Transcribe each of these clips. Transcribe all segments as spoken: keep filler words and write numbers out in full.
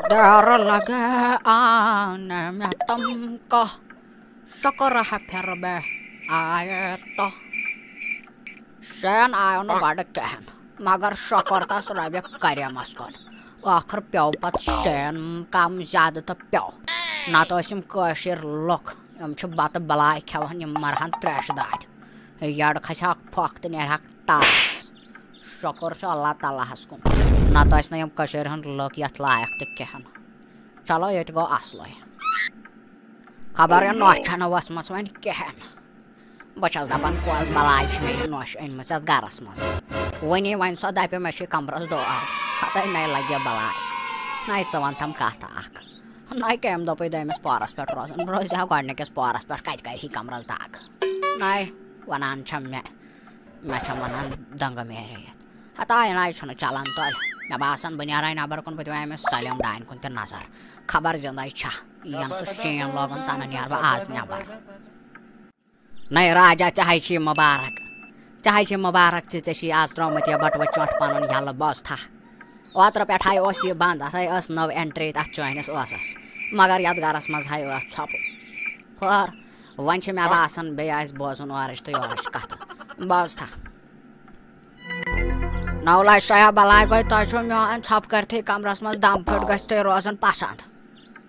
ڈر لگے آن مےٚ تم کاہ، شکر ہے پھر بے آیے تو۔ شین آیو نہٕ گۄڈٕ کِہیٖنۍ، مگر شکر تس ربِ کریمس کُن۔ ٲخٕر پیوٚو پتہٕ شین کم زیادٕ تہٕ پیوٚو۔ نتہٕ ٲسۍ یِم کٲشِر لُکھ، یِم چھِ بتہٕ بلاے کھٮ۪وان، یِم مرہن تریشہِ دادِ۔ یڈ کھسہِ ہاکھ پھۄکھ تہٕ نیرِ ہاکھ ٹاس۔ شکر چھُ اللہ تعالیٰ ہس کُن، نتہٕ ٲسۍ نہٕ یِم کٔشیٖرِ ہٕنٛدۍ لُکھ یتھ لایق تہِ کِہیٖنۍ۔ چلو، ییٚتہِ گوٚو اصلٕے۔ خبر یہِ نۄش چھنہٕ ؤژھمٕژ وۄنۍ کِہیٖنۍ۔ بہٕ چھَس دَپان، کۄس بَلاے چھِ مےٚ یہِ نۄش أنمٕژ یَتھ گَرَس منٛز؟ وۄنی وۄنۍ سۄ دَپہِ، مےٚ چھُے کَمرَس دود۔ ہَتَے نَے لَگہِ بَلاے۔ نَے ژٕ وَن تَم کَتھ اَکھ۔ نَے کٔمۍ دوٚپُے دوٚیمِس پورَس پٮ۪ٹھ روزُن؟ بہٕ روزِ ہا گۄڈٕنِکِس پورَس پٮ۪ٹھ، کَتہِ کَرِ ہی کَمرَس دَگ؟ نَے وَنان چھَم مےٚ، مےٚ چھَم وَنان دَنٛگہٕ میرے یَتھ۔ ہَتاے نَے چھُنہٕ چَلان تۄہہِ۔ مےٚ باسان، بہٕ نیرٕ ہا نٮ۪بَر کُن، بہٕ دِمہٕ ہا أمِس سٲلِم ڈاین کُن تہِ نظر۔ خبر زِندَے چھا۔ یَنہٕ سُہ شیٖن لوگُن، تَنہٕ نیرٕ بہٕ آز نٮ۪بَر۔ نَے راجا، ژےٚ ہَے چھی مُبارک۔ ژےٚ ہَے چھی مُبارک، ژےٚ، ژےٚ چھی آز ترٛٲومٕژ یہِ بَٹوٕ چۄٹھ پَنُن یَلہٕ، بوز تھا۔ اوترٕ پٮ۪ٹھ ہَے اوس یہِ بنٛد، اَتھ ہَے ٲس نٔو entry تَتھ چٲنِس ٲسَس۔ مگر یَتھ گَرَس منٛز ہَے ٲس ژھۄپہٕ۔ خٲر، وۄنۍ چھِ مےٚ باسان، بیٚیہِ آسہِ بوزُن اورٕچ تہٕ یورٕچ کَتھٕ۔ بوز تھا۔ نَو لَچھ شایا بَلاے گوٚو، تۄہہِ چھُو میون ژھۄپہٕ کٔرتھٕے کَمرَس منٛز دَم پھٔٹ، گژھِ تۄہہِ روزُن پَسنٛد۔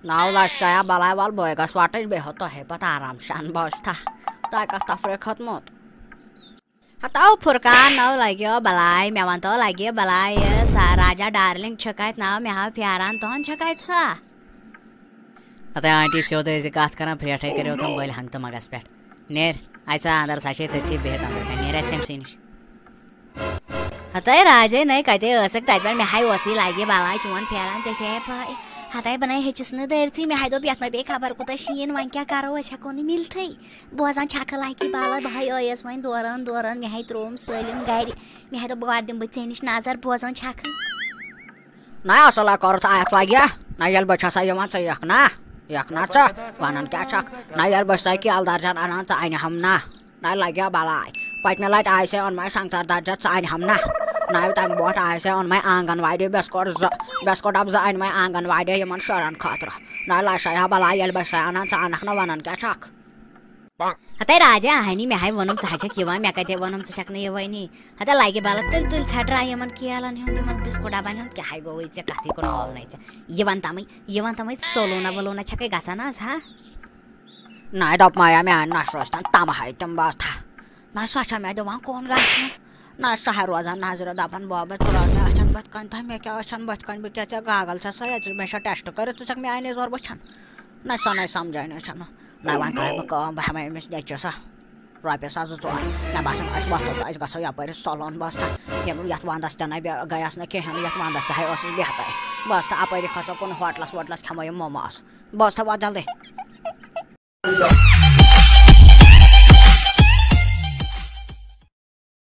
نَو لَچھ شایا بَلاے، وَل بہٕ گژھٕ وَٹٕچ، بیٚیہِ ہو تۄہے پَتہٕ آرام سان، بوز تھا۔ تۄہہِ کَتھ تفریٖق کھوٚتمُت؟ ہتاو فرقان، نو لگیو بلاے، مےٚ ونتو لگہِ بلاے، سۄ راجا ڈارلنگ چھِ کتہِ؟ نو مےٚ ہاو پھیران، تُہُنٛد چھِ کتہِ سۄ؟ ہتے آنٹی، سیوٚد ٲسۍ زِ کتھ کران، پھرٛیٹھے کٔرِو تِم بٔلۍ ہنٛگتہٕ منٛگس پٮ۪ٹھ۔ نیر، اژِ سا اندر، سۄ چھے تٔتھی بِہِتھ اندر کنہِ، نیر اَسہِ تٔمۍ سٕے نِش۔ ہتے راجے، نَے کتے ٲسٕکھ تتہِ پٮ۪ٹھ؟ مےٚ ہاے اوسُے لگہِ بلاے چون پھیران، ژےٚ چھے پاے۔ ہتے بہٕ نَے ہیٚچِس نہٕ دٲرتھٕے، مےٚ ہاے دوٚپ یتھ ما پیٚیہِ خبر کوٗتاہ شیٖن، وۄنۍ کیٛاہ کرو أسۍ، ہٮ۪کو نہٕ مِلتھٕے۔ بوزان چھکھٕ لگہِ بلاے، بہٕ ہاے ٲیس وۄنۍ دوران دوران، مےٚ ہاے ترٛووُم سٲلِم گرِ، مےٚ ہاے دوٚپ گۄڈٕ دِمہٕ بہٕ ژےٚ نِش نظر، بوزان چھکھٕ۔ نہ اصل ہا کوٚرُتھ، اتھ لگہِ۔ نہ ییٚلہِ بہٕ چھسے یِوان، ژٕ یِکھ نا، یِکھ نا ژٕ، ونان کیٛاہ چھکھ؟ نہ ییٚلہِ بہٕ چھسے کیل درجن انان، ژٕ انہِ ہم نا۔ نہ لگہِ ہا بلاے۔ پٔتمہِ لٹہِ آیہِ سے اوٚن مےٚ سنگتر درجن، ژٕ انہِ ہم نا۔ نہ تمہِ برونٹھ آیہِ سے اوٚن مےٚ آنگن واڑی بسکوٹ زٕ، بسکوٹ ڈبہٕ زٕ انہِ مےٚ آنگن واڑی یِمن شُرٮ۪ن خٲطرٕ۔ نہ لشے ہا بلاے، ییٚلہِ بہٕ چھسے انان، ژٕ انکھ نہ، ونان کیٛاہ چھکھ؟ ہتے راجا، اہنی، مےٚ ہاے ووٚنُم ژٕ ہا چھکھ یِوان، مےٚ کتے ووٚنُم ژٕ چھکھ نہٕ یِوٲنی۔ ہتے لگہِ بلہٕ تُلۍ تُلۍ ژھٹراے یِمن کیلن ہُنٛد، یِمن بسکوٹ ڈبن ہُنٛد، کیٛاہ ہاے گوٚوُے ژےٚ کتھٕے کُن آونَے ژےٚ؟ یہِ ون تمے، یہِ ون تمے سولونا ولونا چھکھے گژھان آز، ہا؟ نہ دوٚپ مایا، مےٚ نہ چھُ روزان تمہے تِم بس تھا۔ نہ سۄ چھےٚ مےٚ دِوان کُن گژھنہٕ۔ نہ چھےٚ روزان نظرِ دپان، بابا، ژٕ روز مےٚ أچھن بٔتھۍ کَنۍ، تۄہہِ مےٚ کیٛاہ أچھن بٔتھۍ کَنۍ، بہٕ کیٛاہ ژےٚ گاگل چھَسا، ییٚتہِ مےٚ چھا ٹیسٹ کٔرِتھ، ژٕ چھَکھ میٛانے زورٕ وٕچھان؟ نہ سۄ نَے سمجھے نہٕ چھَنہٕ۔ نہ وۄنۍ کَرے بہٕ کٲم، بہٕ ہٮ۪مہٕ أمِس نیٚچوِس سۄ رۄپیہِ ساس زٕ ژور۔ مےٚ باسان، أسۍ وۄتھو تہٕ أسۍ گژھو یَپٲرۍ سۄلون بس تھا۔ ییٚمہِ یَتھ وَندَس تہِ نَے بے-، گٔیَس نہٕ کِہیٖنۍ، یَتھ وَندَس تہِ ہے ٲسٕس بِہتَے۔ بس تہٕ اَپٲری کھسو کُنہِ ہوٹلَس ووٹلَس، کھٮ۪مو یِم موموز۔ بس تھا وۄتھ جلدی۔